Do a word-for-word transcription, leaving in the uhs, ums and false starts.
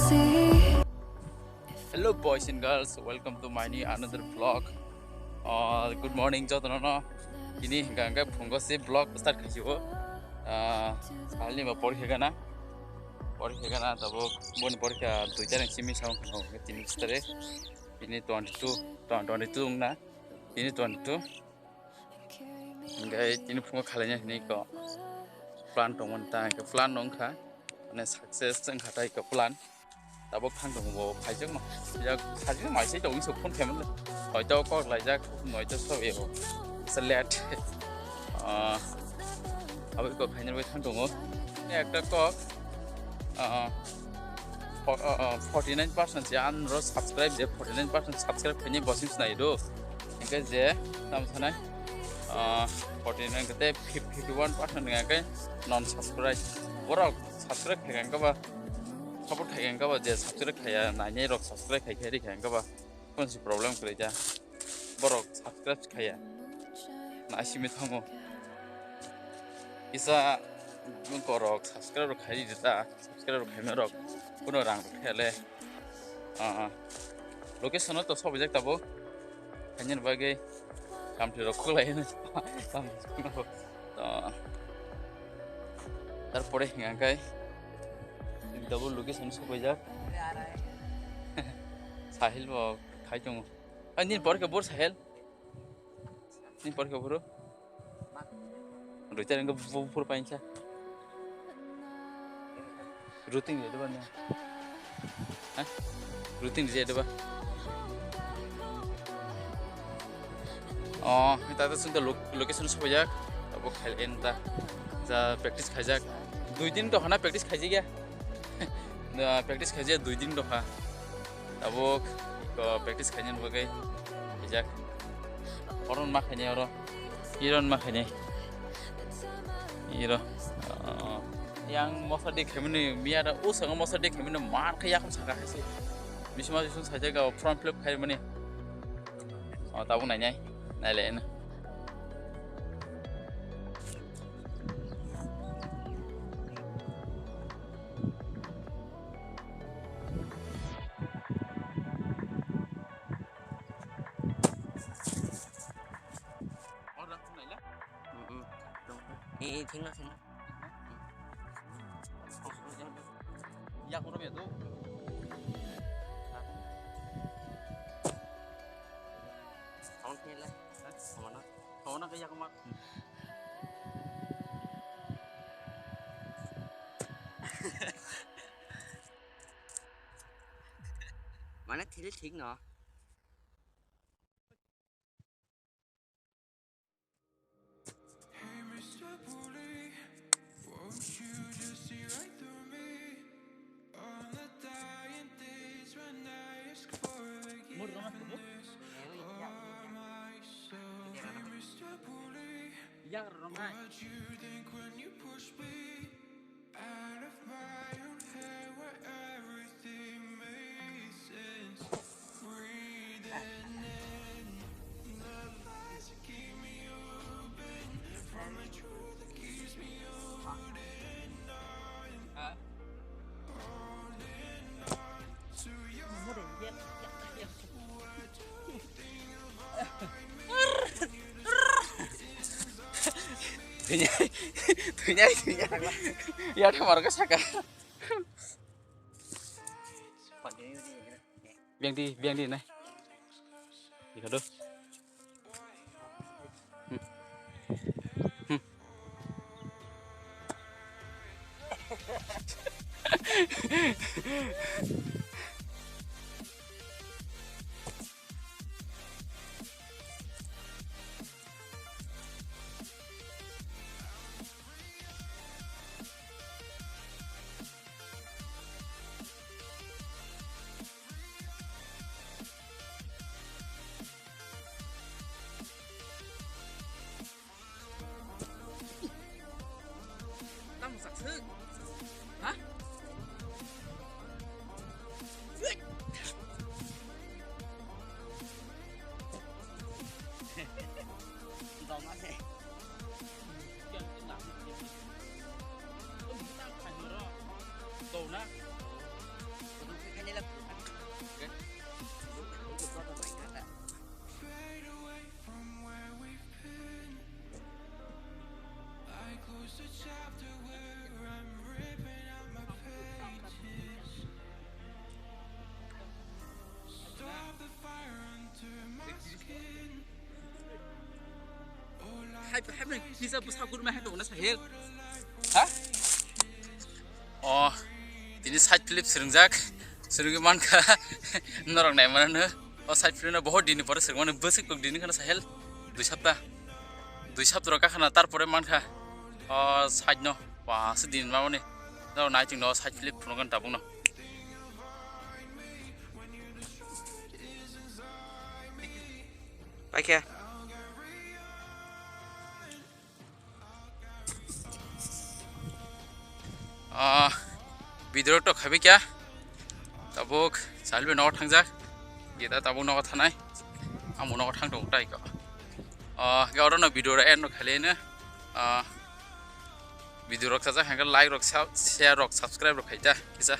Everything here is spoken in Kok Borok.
Hello boys and girls, welcome to my new another vlog. Uh, good morning jotono no. Tini hingka hingka phungo se vlog start khaisio. Uh, salni ba porikha gana. Porikha gana tabo boni porikha duita ni simi sao khano tini stare. Tini twenty-two, twenty-two wngna. Tini twenty-two. Hingke tini phungo khalaina hinui ko plan tongmani ta hingke plan wngkha. Mane success wngkha tai ko plan. Tabok thang tongo bo phaijakno. Ya phaijakno mai sai tongo sok phone payment. Hoito kok laijak, hoito so ebo. It's a late. Ah, abo ko phaina bai thang tongo. Ekta kok, ah, fo-, ah, ah, forty nine percent ya an ro subscribe de forty nine percent subscribe khaini bosim snai do. Hingke je tam sanai, ah, forty nine kete fifty one percent hingke non subscribe. Borok subscribe khaikha hingke ba support khai hingke ba je subscribe khaiya nainai rok subscribe khai khai rikha hingke ba konsi problem kwrwi ja borok subscribe khaiya na simi thango kisa borok subscribe rok khai rida subscribe rok khaima rok kuno rang rok khele ah location to sobo jak tabo khaina bagwi kamthli rok khulai no. To, tarpore hingka khe double location sopaijak. Sahil bo khai tongo. Ai, nini porikha bor Sahil? Nini porikha boro? Duita ringko bu-, bu-, bor painsa. Routine ya deba ne? Ha? Routine ya deba? Oh, tata sung ta lo-, location sopaijak. Abo khai enta. Ja practice khaijak. Dui din to hana practice khaijak ya. Da practice khaijak dui din to ha. Abo ko practice khaijak bagwi. Khaijak. Oron ma khaijak oro. Iron ma khainai. Iro. Ah, yang mosa de khaimani miya da usanga mosa de khaimani mar khe yakam saka haise. Bisma bisma saja ga form fill up khaimani. Oh, tabuk nainai. Naile na. Eh, eh, thengna, thengna. Yak oro bedo. Sound thengla. Sound na, sound na kaya kuma. Mane thili thik no. Hey, Mister Bully, won't you just see right through me? On the dying days when I ask for forgiveness. Oh, my soul. Hey, Mister Bully, what you think when you push me out of my own head where everything makes sense? Breathing in the lies that keep me open from the truth that keeps me holding on. Holding on to your lies. What do you think of life when you don't see the inside of me? Thwinai, thwinai, thwinai. Yatham arokhe saka. Bengdi, bengdi nai. Ikha do. Hmm. Hmm. Tamo sakswk? Ha? Dong ase. Dona. Kisa bwsa kurma hai tongna sahel. Ha? O, tini side flip swrwngjak. Swrwngwi mankha. Norok naimanano. O side flip no bohor dini pore swrwngmani bwswk kok dini khana sahel. Dui sapta. Dui sapta rok kakhana tarpore mankha. O side no. Wa, se din mamani. Norok naiting no side flip phunukgani tabukno. Paikhe. Ah, video to khabi kya? Tabuk salbe nogo thangjak. Gita tabuk nogo thanai. Amo nogo thang tong tai ko. Ah, ga oro no video ra end no khale ne. Ah, video rok sajak hangka like rok sa-, share rok subscribe rok khaita. Kisa.